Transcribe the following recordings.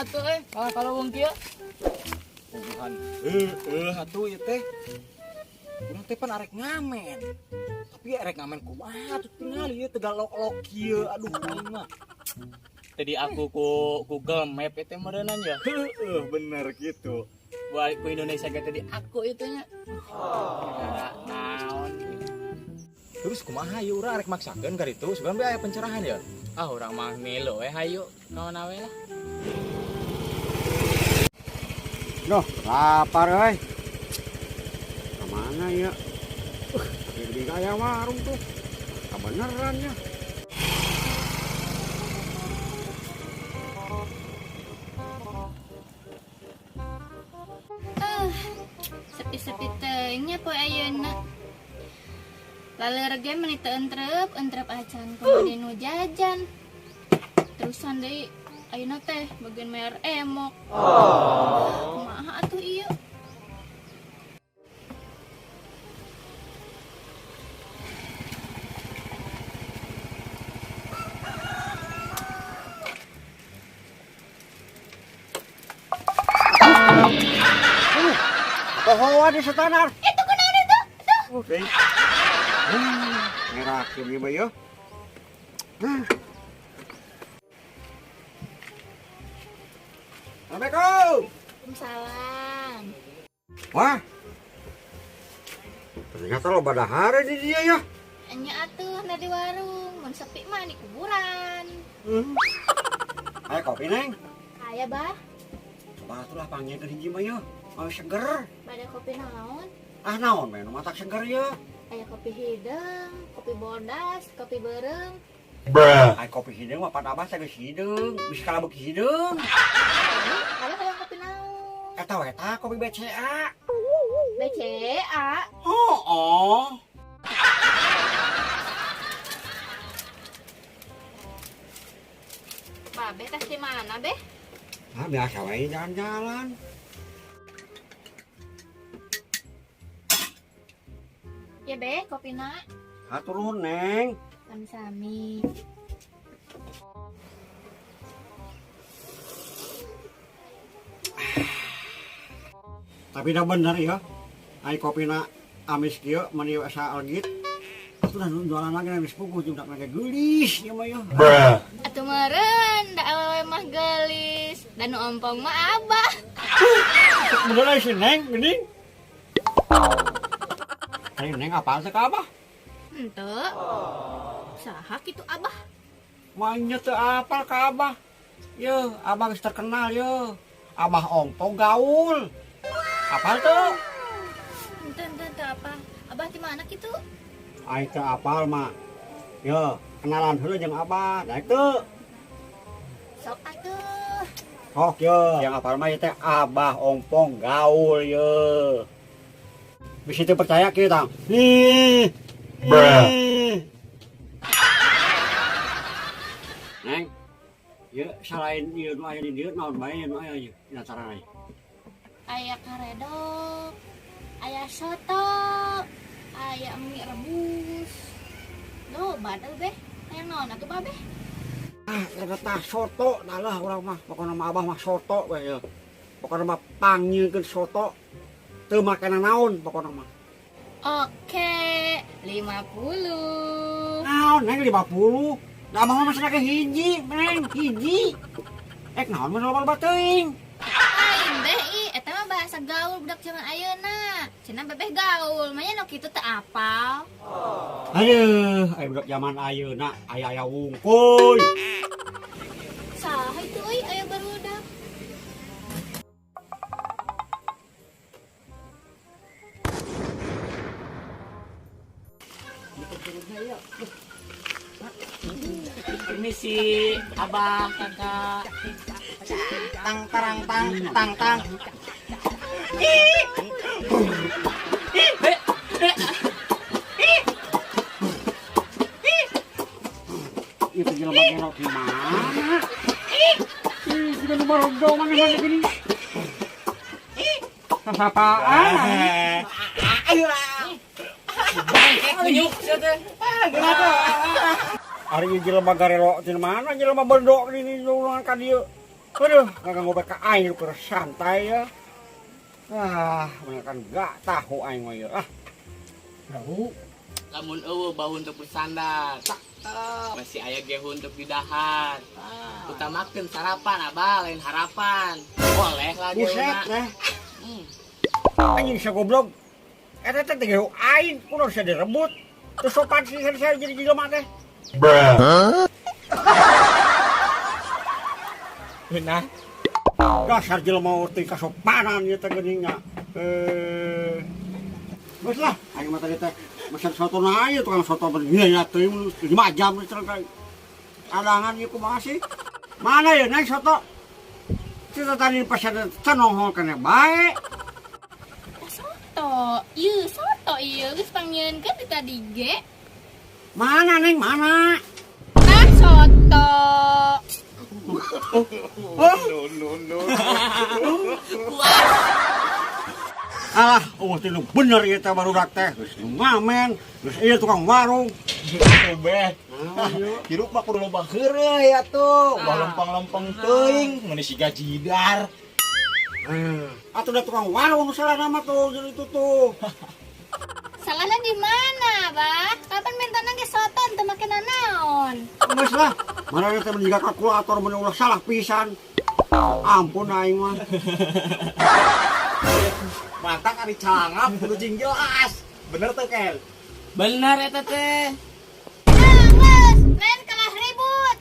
atuh kalau wong kieu. Puguhan. Heueuh atuh ieu teh. Urang teh pan arek ngamen. Tapi arek ngamen kumaha atuh tingali ieu tegal lok-lok kieu. Aduh aing mah. Tadi aku ku Google Map itu meureunan ya. Heueuh bener gitu. Buat ku Indonesia ge tadi aku itu nya. Negara naon. Terus kumaha ieu urang arek maksakeun ka ditu sugan we aya pencerahan ya. Ah urang mah milu we hayu naon we lah. Duh, lapar euy. Kemana ya? Lebih kaya warung tuh. Kebeneran ya. Sepi-sepi teuing nya poe ayeuna. Laleur ge meuni teu entrep, entrep acan kumaha nu jajan. Terusan deui ayeuna teh bagian mayar emok. Kumaha atuh ieu? Tohoan di setanar. Itu kunaon itu? Itu. Oke. Merah ini mah ya. Assalamualaikum. Waalaikumsalam. Wah. Ternyata lo badahara di dia ya. Nya atuh na di warung, mun sepi mah di kuburan. Ayo kopi neng. Aya bah. Coba atuh lah panggilkeun hiji mah ya. Mau seger. Bade kopi naon? Ah naon we nu matak seger ya. Aya kopi hideung, kopi bodas, kopi beureum. Bruh. Aya kopi hideung mah pan abah teh geus hideung, bisa kalah beuki hideung. Abah hayang kopi naon? Eta we tah kopi BCA. BCA? Heuh. Babeh teh di mana beh? Ah biasa we jalan-jalan. Ya beh, kopina. Hatur nuhun, Neng. Sami-sami. Tapi dah bener ya. Ai kopina amis kieu meni asa algit. Atuh dah jualan lagi geus puguh jeung dak make geulis ieu mah ya. Bruh. Atuh meureun da awewe mah geulis, da nu ompong mah abah. Bener euy si Neng geuning. Ari Neng apal teh ka abah? Henteu. Saha kitu abah? Manya teu apal ka abah. Yeuh, abah geus terkenal yeuh. Abah ompong gaul. Apal teu? Henteu, henteu, henteu apa? Abah di mana kitu? Aing teu apal mah. Yeuh, kenalan heula jeung abah. Daek teu? Sok atuh. Sok yeuh, yang apal mah ieu teh abah ompong gaul yeuh. Bisa teu percaya kieu tang. Ih. Bruh. Neng, ieu salain ieu nu aya di dieu naon bae nu aya ieu di acara ieu? Aya karedok, aya soto, aya mie rebus. Loba teh beh. Hayang naon atuh babeh? Ah, eta tah soto dah lah urang mah. Pokona mah abah mah soto we ieu. Pokona mah pangnyieunkeun soto. Teu make naon pokona mah. Oke, 50. Naon neng 50? Da abah mah masih make hiji, neng, hiji. Ek naon mah loba-loba teuing. Lain beh ih, eta mah bahasa gaul budak zaman ayeuna. Cenah bebeh gaul, mah nya nu kitu teu apal. Aduh, aya budak zaman ayeuna aya-aya wungkul. Saha itu euy aya barudak? Permisi, abah, kakak. Tang tarang tang tang tang. Itu jelema gerok di mana? Ih, sudah nomor rondo mana mana gini. Sasapaan? Kunyuk sia teh. Ari ieu jelema garelo di mana jelema bendok di nulungan ka dieu. Aduh, kagak ngobat ka aing keur santai ya. Ah, bener kan gak tahu aing mah ya. Ah. Tahu. Lamun eueuh bau untuk bersandar. Masih aya gehu untuk didahar. Utamakeun sarapan abah, lain harapan. Boleh lah Buset gehuna. Teh. Anjing sia goblok. Eta teh gehu aing kudu bisa direbut. Terus sopan sih saya jadi jelema teh. Nah, Dasar jelema teh kasopanan ieu teh geuning nya. Eh. Geus lah, aing mah tadi teh mesen soto na ieu tukang soto bener ya teh 5 jam terus adangan ieu kumaha sih? Mana ya naik soto? Kita tadi pas ada cenonghol kene bae. Soto, ieu soto ieu geus pangieunkeun ti tadi ge. Mana neng mana? Nah, soto. Oh. Alah, oh teh bener ieu teh barudak teh. Geus ngamen, geus ieu tukang warung. Tuh beh. Hirup mah kudu loba heureuy atuh. Ulah lempeng-lempeng teuing, mun siga jidar. Atuh da tukang warung nu salah nama tuh jadi itu tuh. Salahnya di mana, Bah? Kapan minta ge soto teu make nanaon? Geus lah, mana teh mun jiga kalkulator mun ulah salah pisan. Ampun aing mah. Mantap ari cangap kudu jing jelas. Bener tuh, Kel? Bener eta teh. Nah, geus, lain kalah ribut.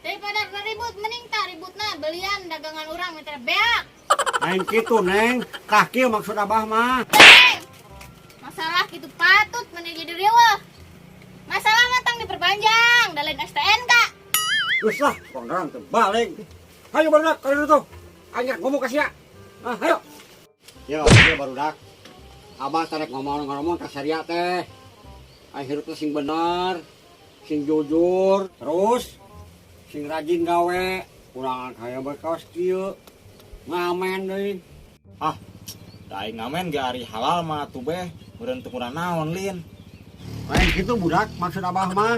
Daripada ribut mending tak ributna belian dagangan urang mitra beak. Lain kitu, Neng. Tah kieu maksud abah mah. Neng, masalah gitu patut mending jadi riweuh. Masalah matang diperpanjang, da lain STNK. Geus lah, tukang teh balik. Hayo barudak kali tuh. Aing ngomong ka sia. Ah, hayo. Yo, ieu barudak. Abah tarek ngomong-ngomong ka saria teh. Aing hirup teh sing bener, sing jujur, terus sing rajin gawe. Kurang kaya berkaos kieu. Ngamen deui. Ah, da aing ngamen ge ari halal mah atuh beh. Meureun teu kurang naon lin. Lain kitu budak maksud abah mah.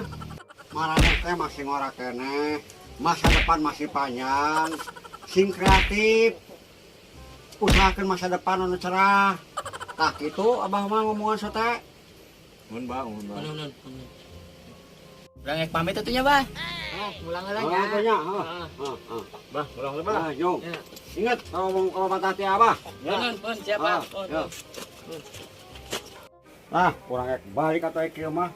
Maraneh teh masih ngora keneh. Masa depan masih panjang. Sing kreatif. Usahakan masa depan anu cerah. Tah kitu abah mah ngomongan sote. Mun bah, mun bah. Nun, nun, nun. Urang rek pamit atuh nya, Bah. Oh, mulang heula nya. Oh, nya. Heeh. Heeh. Bah, mulang heula, Bah. Ah, yo. Ya. Ingat kalau ngomong kalau patah hati abah. Nun, nun, nun, siap, Bah. Ah, ya. Ah, kurang rek balik atau kieu mah.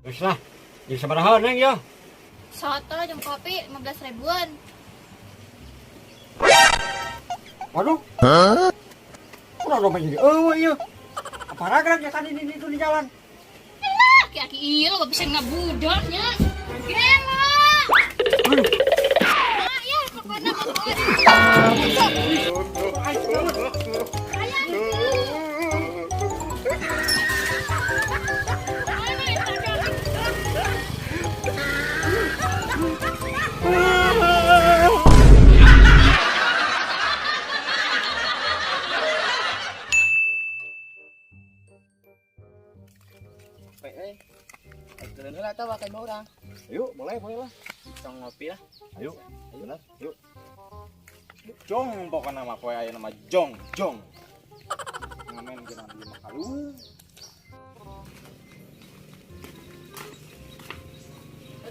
Geus lah. Jadi sabaraha Neng ya? Soto jeung kopi 15 ribuan. Waduh. Udah dompet jadi eueuh ieu. Apa ragrag ya tadi di itu di jalan. Lah, aki-aki ieu lo bisa ngabudaknya. Gelo. Aduh. Ah, ya, pokoknya pokoknya. Ayah. Capek euy. Ayo heula tah ka imah urang. Ayo, boleh, boleh lah. Tong ngopi lah. Ayo, bener, yuk. Jong pokokna mah poe aya nama Jong, Jong. Ngamen geuna di makalu.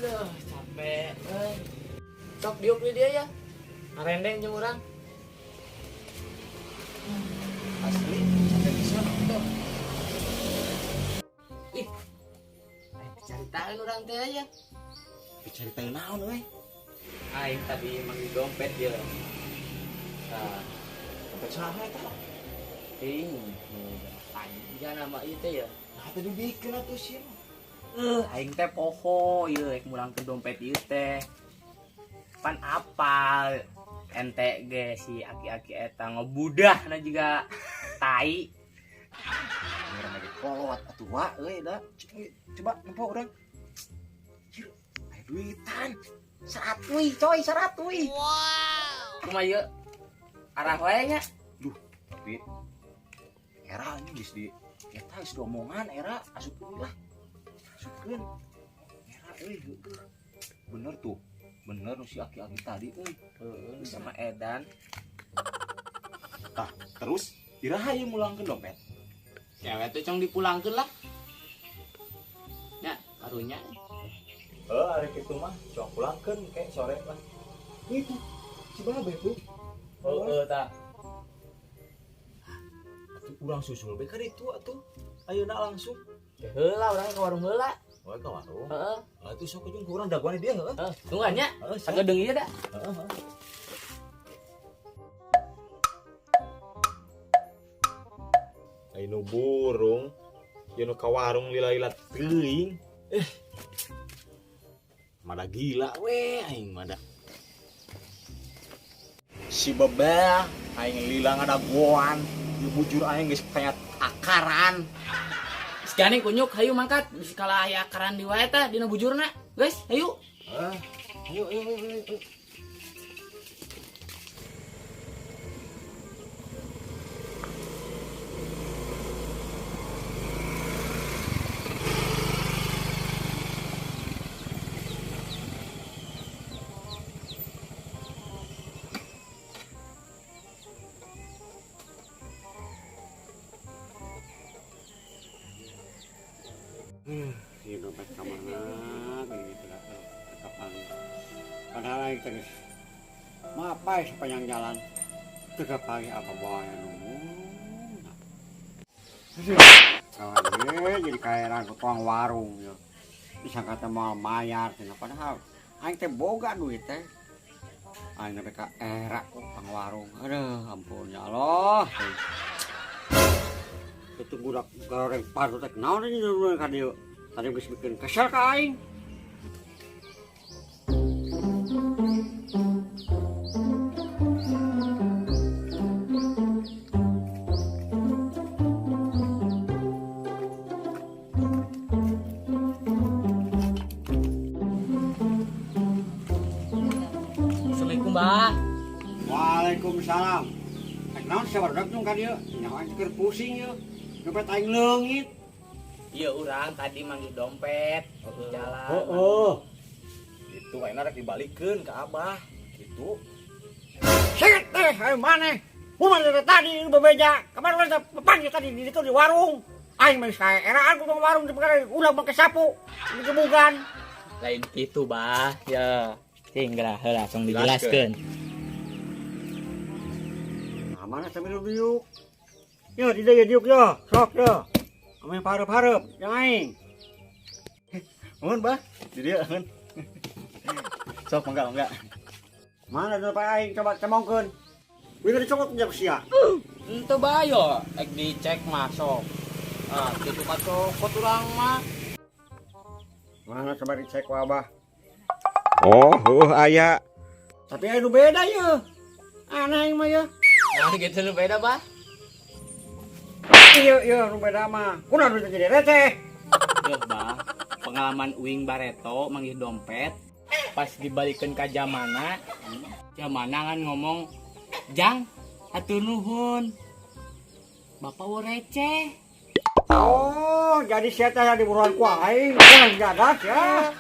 Aduh, capek euy. Sok diuk di dia ya. Ngarendeng jeung urang. Asli, capek pisan tuh. Ih. Aing caritaan urang teh ya. Diceritain naon euy? Aing tadi manggil dompet dia. Nah, Dompet saha eta? ting. Panjang nama ieu teh ya. Nah, tadi dibikeun atuh sih. Aing teh poho ieu rek mulangkeun dompet ieu teh. Pan apal ente ge si aki-aki eta ngebudahna juga tai. Urang lagi kolot atuh wa euy da. Coba nempo urang. Cir, aya duitan. 100 coy, 100. Kumaha ieu? Arah wae nya. Duh, tapi era ini geus di eta geus diomongan era asupkeun lah. Asupkeun. Euy, heueuh. Bener tuh. Bener nu si aki-aki tadi euy. Heeh, sama edan. Tah, terus iraha ieu mulangkeun dompet? Cewek tuh cong dipulangkeun lah. Nya, karunya. Heuh, ari kitu mah cong pulangkeun kayak sore lah. Itu si babe tuh. Heeh tah. Atuh urang susul be ka ditu atuh. Ayeuna langsung. Heula urang ke warung heula. Oh, ke warung. Heeh. Atuh sok jeung urang dagoan dia heuh. Heeh, tungguan nya. Heeh, siap. Sagedeung ieu da. Heeh, heeh. Ai nu burung, ieu nu ka warung lila-lila teuing. Mada gila we aing mada. Si bebeh aing lila ngadagoan, ieu bujur aing geus kayak akaran. Segane kunyuk hayu mangkat bisi kalah aya akaran di wae tah dina bujurna. Geus, hayu. Heeh. Ayo ayo ayo. Ayo. Ieu dompet ka mana gitu lah kapan. Padahal aing teh geus mapai sepanjang jalan teu kapagi apa bae nu. Kawan jadi kaeran ku tukang warung ya. Disangka teh moal mayar cenah padahal aing teh boga duit teh. Aing nepi ka era ku tukang warung. Aduh, ampun ya Allah. Itu budak goreng paru teh naon ini dulu ka dieu. Tadi geus bikin kesel ka aing. Assalamualaikum, Bah. Waalaikumsalam. Rek naon sia barudak nyung ka dieu? Nyaho aing keur pusing ieu. Dompet aing leungit. Iya urang tadi manggil dompet di jalan. Heeh. Itu ayeuna rek dibalikeun ka Abah. Gitu. Singit teh ayo maneh. Kumaha dari tadi bebeja. Kemarin urang teh pepanggil tadi di ditu di warung. Aing mah saeraan ku tukang warung di perkara ulah make sapu digebugan. Lain kitu, Bah. Ya. Cing geura heula langsung dijelaskeun. Nah, mana sambil diuk? Ya, di dieu diuk ya. Sok ya. Ame pareup-pareup, yang aing. Nuhun, Bah. Di dieu nuhun. Sok mangga mangga. Mana dompet aing coba cemongkeun. Wih dicokot jeung sia. Henteu bayo, ek dicek mah sok. Ah, kitu mah cokot urang mah. Mana coba dicek ku Abah. Oh, heuh aya. Tapi aya nu beda ye. Aneh aing mah ye. Nah, gitu nu beda, Bah. Iya, iya, nu beda mah. Kunaon duit jadi receh. Yeuh, Bah. Pengalaman uing bareto manggih dompet pas dibalikeun ka jamana, jamana kan ngomong, "Jang, hatur nuhun." Bapak wo receh. Oh, jadi sia teh di buruan ku aing. Urang jadas ya.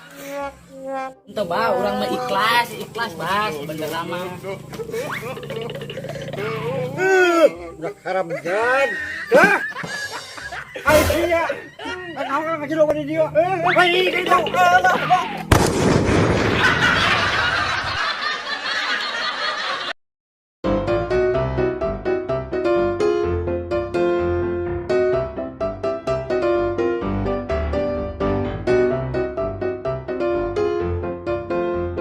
Henteu, Bah, urang mah ikhlas, ikhlas, Bah, sebenerna mah. Udah haram jan. Dah. Ayo sia. Kan naon ka di dieu. Ai, kitu.